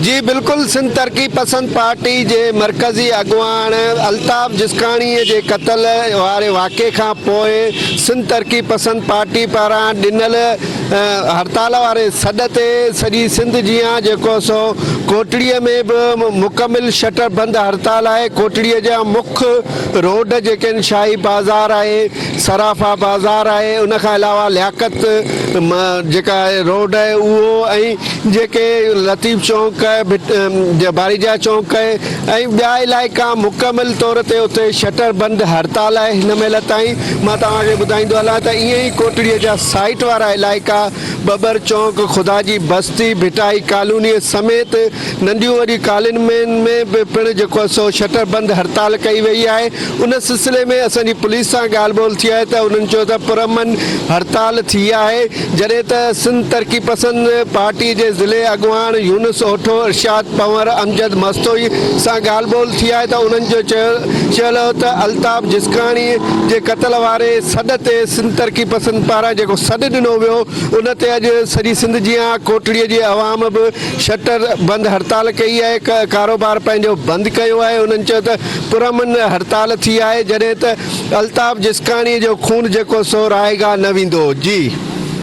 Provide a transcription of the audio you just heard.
جي بلڪل سنڌ ترقي پسند پارٽي جي مرڪزي اڳواڻ الطاف جسڪاڻي جي قتل واري واقعي کان پوء سنڌ ترقي پسند پارٽي پاران ڏنل هڙتال واري سڏ تي سڄي سنڌ جيان جيڪو سو ڪوٽڙي ۾ به مڪمل شٽر بند هڙتال آهي ڪوٽڙي جا مک روڊ جيڪي آهن شاهي بازار آهي صرافا بازار آهي ان کان علاوه لياقت جيڪا روڊ آهي اهو ۽ جيڪي لطيف چونڪ باريجا چونڪ ۽ ٻيا علائقا مڪمل طور تي اتي شٽر بند هڙتال آهي هن مهل تائين مان توهان کي ٻڌائيندو هلان ته ائين ئي ڪوٽڙي جا سائيٽ وارا علائقا ٻٻر چونڪ، خدا جي بستي، ڀٽائي ڪالونيء سميت ننڍيون وڏيون ڪالونين ۾ به پڻ جيڪو سو شٽر بند هڙتال ڪئي وئي آهي ان سلسلي ۾ اسان جي پوليس سان ڳالهه ٻولهه ٿي آهي ته انهن چيو ته پرامن هڙتال ٿي آهي جڏهن ته سنڌ ترقي پسند پارٽي جي ضلعي اڳواڻ يونس اوٺو، ارشاد پنور، امجد مستوئي سان ڳالهه ٻولهه ٿي آهي ته انهن جو چيل هو ته الطاف جسڪاڻي جي قتل واري سڏ تي سنڌ ترقي پسند پاران جيڪو سڏ ڏنو ويو ان تي اڄ سڄي سنڌ جيان ڪوٽڙي جي عوام به شٽر بند هڙتال ڪئي آهي ڪاروبار پنهنجو بند ڪيو آهي انهن چيو ته پرامن هڙتال ٿي آهي جڏهن ته الطاف جسڪاڻي جو خون جيڪو سو رائيگان نه ويندو جي.